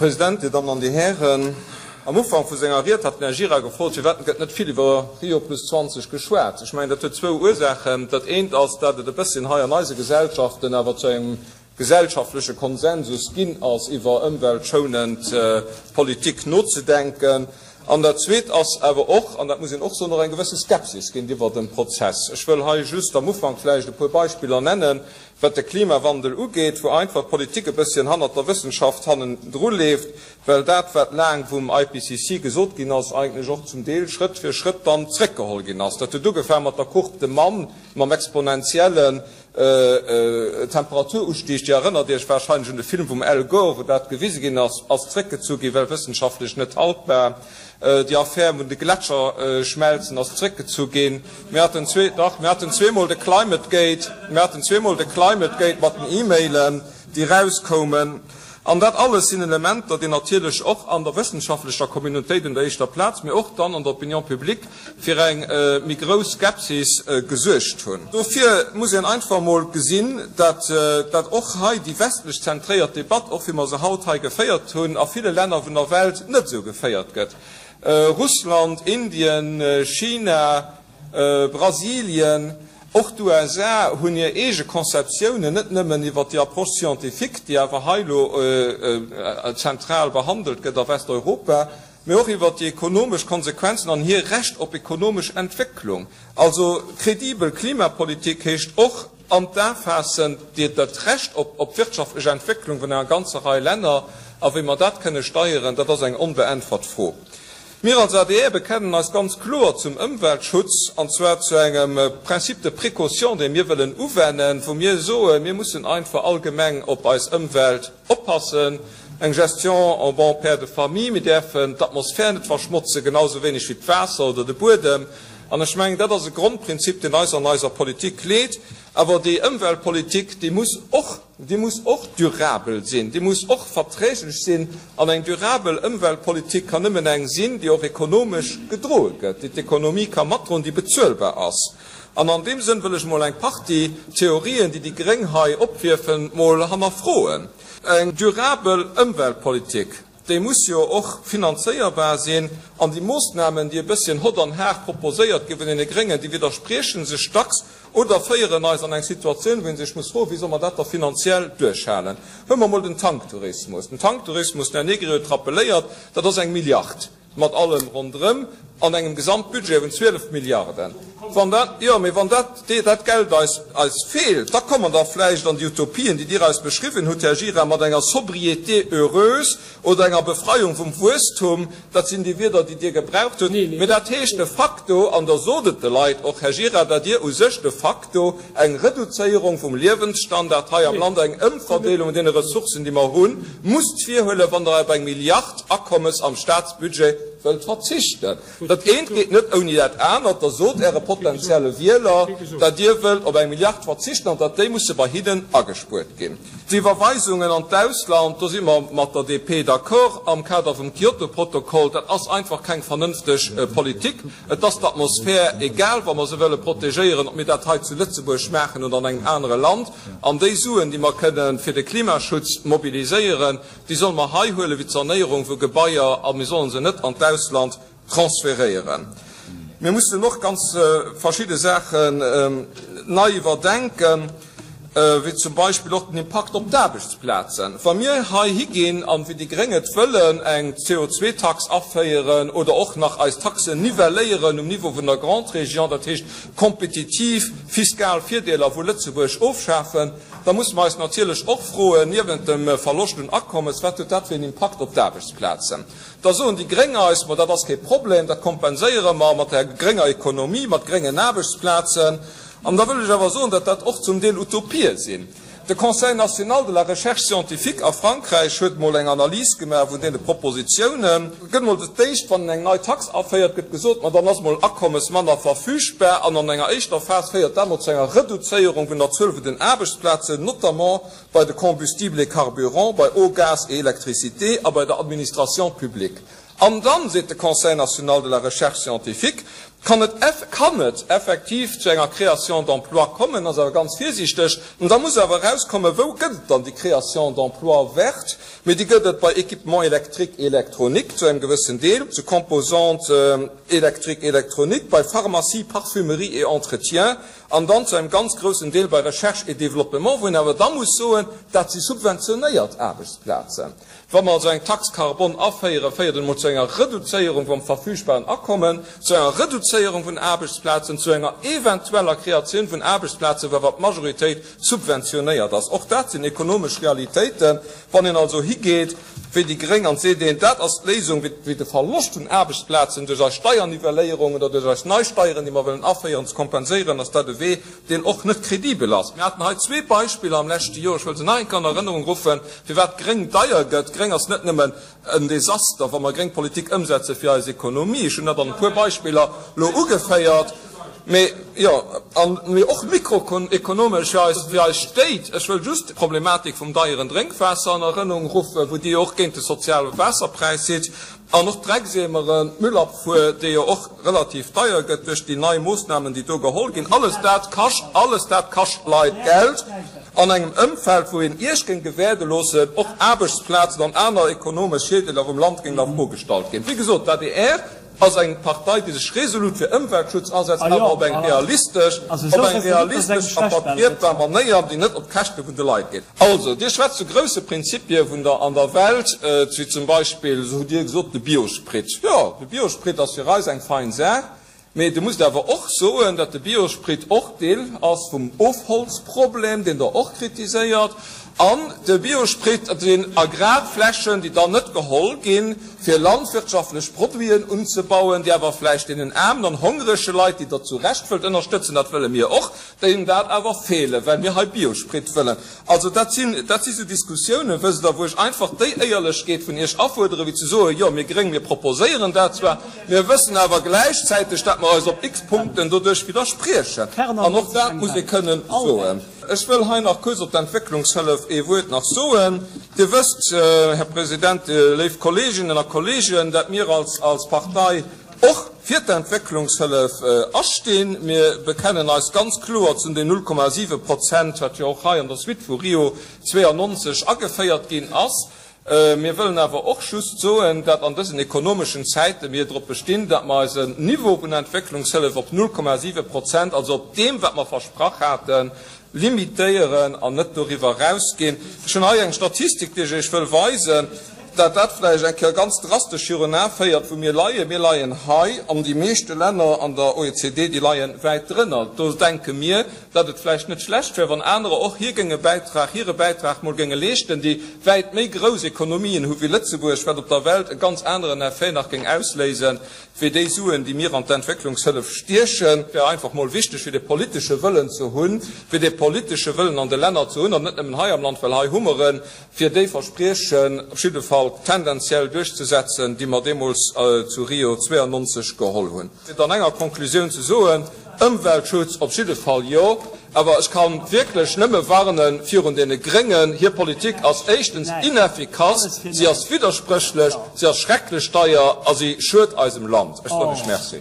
President, Dir Dammen an Dir Hären, am Ufank vu senger Ried hat den Här Gira gefrot, firwat gëtt net vill iwwer Rio plus 20 geschwat. Ech mengen, dat huet zwou Ursaachen. Dat eent ass, dat et e bësschen hei an eise Gesellschaften awer zu engem gesellschaftleche Konsensus ginn ass, iwwer ëmweltschounend Politik nozedenken. An dat Zweet ass awer och, an dat muss een och soen, och eng gewësse Skepsis géintiwwer dem Prozess. Ech wëll hei just am Ufank vläicht e puer Beispiller nennen, wat de Klimawandel ugeet, wou einfach d'Politik e bësschen hannert der Wëssenschaft hannendru leeft, well dat, wat laang vum IPCC gesot ginn ass, eigentlech och zum Deel Schrëtt fir Schrëtt dann zréckgeholl ginn ass. Dat huet ugefaang mat der Courbe de Mann, mam exponentiellen Temperaturustieg, Dir erënnert Iech warscheinlech un de Film vum Al Gore, wou dat gewise ginn ass, ass zréckgezu ginn, well wëssenschaftlech net haltbar. Déi Affär vun de Gletscherschmelzen ass zréckgezu ginn. Mir haten zwee, dach, mir haten zweemol de Climategate, mir haten zweemol de Climategate mat den E-Mailen, déi erauskoumen. An dat alles sinn Elementer, déi natierlech och an der wëssenschaftlecher Communautéit un der éischter Plaz, mee och dann an der Opinion publique fir eng méi grouss Skepsis gesuergt hunn. Dofir muss een einfach emol gesinn, datt dat och hei déi westlech zentréiert Debatt, och wéi mer se haut hei geféiert hunn, a ville Länner vun der Welt net esou geféiert gëtt. Russland, Indien, China, Brasilien, och d'USA hunn hir eege Conceptiounen, net nëmmen iwwert déi Approche scientifique, déi awer hei elo zentral behandelt gëtt a Westeuropa, mee och iwwert déi ekonomesch Konsequenzen an hir Recht op ekonomesch Entwécklung. Also kredibel Klimapolitik heescht och an d'A faassen, dat Recht op wirtschaftlech Entwécklung vun enger ganzer Rei Länner. A wéi mer dat kënne steieren, dat ass eng onbeäntwert Fro. Mir als adr bekennen eis ganz kloer zum Ëmweltschutz, an zwar zu engem Principe de précaution, dee mir wëllen uwennen, wou mir soen, mir mussen einfach allgemeng op eis Ëmwelt oppassen, eng Gestion en bon père de famille, mir däerfen d'Atmosphär net verschmotzen, genau esou wéineg wéi d'Waasser oder de Buedem. An ech mengen, dat ass e Grondprinzip, deen eis an eiser Politik leet. Awer déi Ëmweltpolitik, déi muss och Déi muss och durabel sinn, déi muss och verträglech sinn. An eng durabel Ëmweltpolitik kann nëmmen eng sinn, déi och ekonomesch gedroe gëtt, déi d'Ekonomie ka matdroen, déi bezuelbar ass. An an deem Sënn wëll ech mol eng Partie Theorien, déi déi Gréng hei opwierfen, mol hannerfroen. Eng durabel Ëmweltpolitik, Déi muss jo och finanzéierbar sinn. An déi Moossnamen, déi e bësschen hott an haart proposéiert gi vun deene Gréngen, déi widdersprieche sech dacks oder féieren eis an eng Situatioun, wou ee sech muss froen, Wéi soll mer dat da finanziell duerchhalen? Huele mer emol den Tanktourismus. Den Tanktourismus, den Här Negri huet et rappeléiert, dat ass eng Milliard. Mat allem ronderëm, an engem Gesamtbudget vun 12 Milliarden. Wann dat, jo, mee wann dat, dat Geld eis, eis feelt, da komme mer da vläicht an déi Utopien, déi Dir eis beschriwwen hutt, Här Gira, mat enger Sobriété heureuse oder enger Befreiung vum Wuesstum, dat sinn déi Wierder, déi Dir gebraucht hutt. Mee dat heescht de facto, an da sot et de Leit och, Här Gira, datt Dir u sech de facto eng Reduzéierung vum Liewensstandard hei am Land, eng Ëmverdeelung deene Ressourcen, déi mer hunn, musst virhuelen, wann Der op eng Milliard Akommes am Statsbudget wëllt verzichten. Dat eent geet net ouni dat anert. Da sot Äre potenzielle Wieler, datt Dir wëllt op eng Milliard verzichten an datt déi musse bei hinnen agespuert ginn. D'Iwwerweisungen an d'Ausland, do si mer mat der DP d'accord am Kader vum Kyoto-Protokoll, dat ass einfach keng vernënfteg Politik. Et ass d'Atmosphär egal, wa mer se wëlle protegéieren, ob mir dat hei zu Lëtzebuerg maachen oder an engem anere Land. An déi Suen, déi mer kënne fir de Klimaschutz mobiliséieren, déi solle mer hei huelen, wéi d'Sanéierung vu Gebaier, a mir solle se net an d'Ausland transferéieren. Mir mussen och ganz verschidde Saachen nei iwwerdenken, wéi zum Beispill och den Impakt op d'Aarbechtsplazen. Wa mir hei higinn an, wéi déi Gréng et wëllen, eng CO2-Tax aféieren oder och nach eis Taxen nivelléieren um Niveau vun der Grande Région, dat heescht kompetitiv fiskal Virdeeler vu Lëtzebuerg ofschafen, da musse mer eis natierlech och froen, niewent dem Verloscht un Akommes, wat huet dat fir en Impakt op d'Aarbechtsplazen? Da soen déi Gréng eis, Ma dat ass kee Problem, dat kompenséiere mer mat der grénger Ekonomie, mat gréngen Aarbechtsplazen. An da wëll ech awer soen, datt dat och zum Deel Utopië sinn. De Conseil national de la recherche scientifique a Frankräich huet emol eng Analys gemaach vun deene Propositionen. Et gëtt emol fir d'éischt, wann een eng nei Tax aféiert, gëtt gesot, ma dann ass emol Akommes manner verfügbar. An an enger éischter Phas féiert dat emol zu enger Reduzéierung vun der Zuel vun den Aarbechtsplazen, notamment bei de Combustibles et carburants, bei Eau, Gaz et électricité a bei der Administration publique. An dann, seet de Conseil national de la recherche scientifique, Kann et, kann et effektiv zu enger Création d'emplois kommen, ass awer ganz virsiichteg. An da muss awer erauskommen, wou gëtt et dann déi Création d'emplois verte? Mee déi gëtt et bei Équipements électriques et électroniques zu engem gewëssen Deel, zu Composantes électriques et électroniques, bei Pharmacie, Parfumerie et entretien an dann zu engem ganz groussen Deel bei Recherche et développement, wou een awer da muss soen, dat si subventionéiert Aarbechtsplazen. Wa mer also eng Taxe carbone aféieren, féiert et emol zu enger Reduzéierung vum verfügbaren Akommen, zu enger Reduzéierung vun Aarbechtsplazen, zu enger eventueller Kreatioun vun Aarbechtsplazen, wou awer d'Majoritéit subventionéiert ass. Och dat sinn ekonomesch Realitéiten. Wann een also higeet wéi déi Gréng an seet een, dat ass d'Léisung, wéi de Verloscht vun Aarbechtsplazen duerch eis Steiernivelléierung oder duerch eis nei Steieren, déi mer wëllen aféieren, ze kompenséieren, ass dat e Wee, deen och net kredibel ass. Mir haten hei zwee Beispiller am leschte Joer, ech wëll se nach eng Kéier an Erënnerung ruffen, firwat gréng deier gëtt. Gréng ass net nëmmen en Desaster, wa mer gréng Politik ëmsetze fir eis Ekonomie, ech hunn dat an e puer Beispiller elo ugeféiert, mee jo, an mee och mikroekonomesch fir eis, fir eis Stéit. Ech wëll just d'Problematik vum deieren Drénkwaasser an Erënnerung ruffen, wou Dir jo och géint de soziale Waasserpräis sidd. An och d'Dreckseemeren, d'Müllabfuhr, déi jo och relativ deier gëtt duerch déi nei Moossnamen, déi do geholl ginn, alles dat kascht, alles dat kascht d'Leit Geld an engem Ëmfeld, wou een Iech géing gewäerde loossen, och Aarbechtsplazen an aner ekonomesch Virdeeler vum Land géingen a Fro gestallt ginn. Wéi gesot, d'ADR ass eng Partei, déi sech resolut fir Ëmweltschutz asetzt, awer op eng realistesch, op eng realistesch a vertrietbar Manéier, déi net op d'Käschte vun de Leit geet. Also, Dir schwätzt vu grousse Prinzipie vun der an der Welt, wéi zum Beispill, esou hutt Dir gesot, de Biosprit. Jo, de Biosprit ass fir eis eng fein Saach, mee Dir musst awer och soen, datt de Biosprit och Deel ass vum Ofholzproblem, deen Der och kritiséiert. An de Biosprit, dat sinn Agrarflächen, déi dann net geholl ginn, fir landwirtschaftlech Produiten unzebauen, déi awer vläicht deenen aarmen an hongerege Leit, déi Der zu Recht wëllt ënnerstëtzen, dat wëlle mir och, deenen dat awer feelen, well mir hei Biosprit wëllen. Also dat sinn, dat si sou Diskussiounen, wësst Der, wou ech einfach déi Éierlechkeet vun Iech afuerderen, wéi ze soen, jo, mir Gréng, mir proposéieren dat zwar, mir wëssen awer gläichzäiteg, dat mer eis op x Punkten doduerch widderspriechen. An och dat muss ee kënnen soen. Ech wëll hei nach kuerz op d'Entwécklungshëllef ee Wuert nach soen. Dir wësst, Här President, léif Kolleeginnen a Kolleegen, dat mir als, als Partei och fir d'Entwécklungshëllef astinn. Mir bekennen eis ganz kloer zu den 0,7 Prozent, wat jo och hei an der Suite vu Rio 92 ageféiert ginn ass. Mir wëllen awer och just soen, dat an dësen ekonomeschen Zäite mir drop bestinn, dat mer eisen Niveau vun Entwécklungshëllef op 0,7 Prozent, also op deem, wat mer versprach haten, limitéieren an net doriwwer erausginn. Ech hunn hei eng Statistik, déi ech Iech wëll weisen, dat dat vläicht eng Kéier ganz drastesch virun Ae féiert, wou mir leien. Mir leien hei, an déi meeschte Länner an der OECD, déi leie wäit drënner. Do denke mir, dat et vläicht net schlecht wär, wann anerer och hir géinge Bäitrag, hire Bäitrag mol géinge leeschten, déi wäit méi grouss Ekonomien hu wéi Lëtzebuerg, wat op der Welt e ganz aneren Effet nach géing ausléisen, wéi déi Suen, déi mir an d'Entwécklungshëllef stiechen. Et wär einfach mol wichteg, fir de politesche Wëllen ze hunn, fir dee politesche Wëllen an de Länner ze hunn, an net nëmmen hei am Land, well hei hu mer en, fir déi Verspriechen op jidde Fall tendenziell duerchzesetzen, déi mer deemools zu Rio 92 geholl hunn. Fir an enger Konklusioun ze soen, Ëmweltschutz op jidde Fall jo, awer ech ka wierklech nëmme warne virun deene Gréngen. Hir Politik ass éischtens ineffikass, si ass widderspréchlech, si ass schrecklech deier a si schued eisem Land. Ech soen lech Merci.